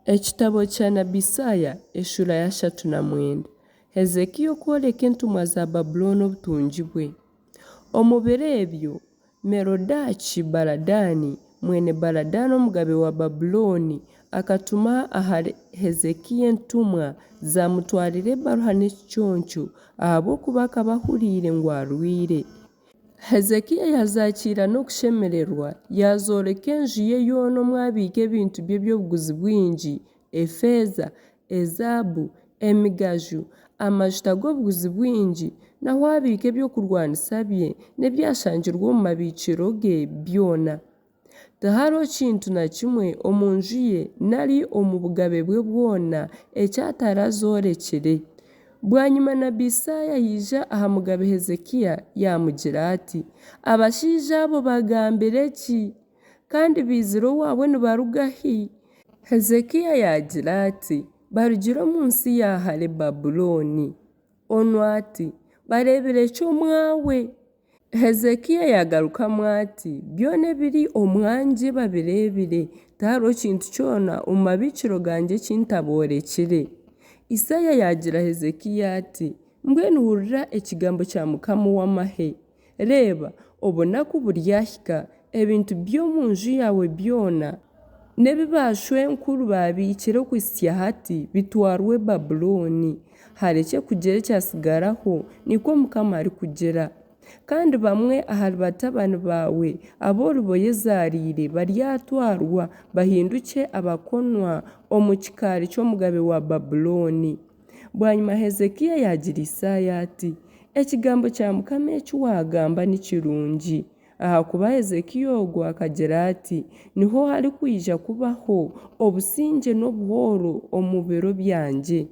Ekitabo kya nabi Isaaya eshuura y'ashatu na mwenda. Hezekiya okworeka entumwa za Babulooni obutungi bwe. Omu biro ebyo Merodaki-Baladaani mwene Baladaani omugabe wa Babulooni akatuma ahari Hezekiya entumwa, zaamutwarira ebaruha n'ekiconco, ahabw'okuba akaba ahuriire ngu arwaire. Hezekiya yaazakiira n'okushemererwa, yaazooreka enju ye yoona omu abiika ebintu bye by'obuguzi bwingi, efeeza, ezaabu, emigaju, amajuta g'obuguzi bwingi, n'ahu abiika eby'okurwanisa bye n'ebyashangirwe omu mabiikiro ge byona. Tihariho kintu na kimwe omu nju ye nari omu bugabe bwe bwona eki atarazoorekire. Bwanyima nabi Isaaya yaija aha mugabe Hezekiya yaamugira ati, Abashaija abo bagambire ki? Kandi baizire owaawe nibaruga hi? Hezekiya yaagira ati, Barugire omu nsi ya hare Babulooni. Onu ati, Bareebire ki omwawe? Hezekiya yaagarukamu ati, Byona ebiri omwangye babireebire, tihariho kintu kyona omu mabiikiro gangye eki ntaboorekire. Isaaya yaagira Hezekiya ati, Mbwenu hurira ekigambo kya Mukama ow'amahe. Reeba, obunaku buryahika, ebintu by'omu nju yaawe byona, n'ebi baashwenkuru baabiikire okuhitsya hati bitwarwe Babulooni, harekye kugira ekyatsigaraho, nikwo Mukama arikugira. Kandi bamwe ahari batabani baawe abu oriba oyezaariire baryatwarwa, bahindukye abakonwa omu kikaari ky'omugabe wa Babulooni. Bwanyima Hezekiya yaagira Isaaya ati, Ekigambo kya Mukama eki waagamba ni kirungi. Ahakuba Hezekiya ogwo akagira ati, Niho harikwija kubaho obusingye n'obuhooro omu biro byangye.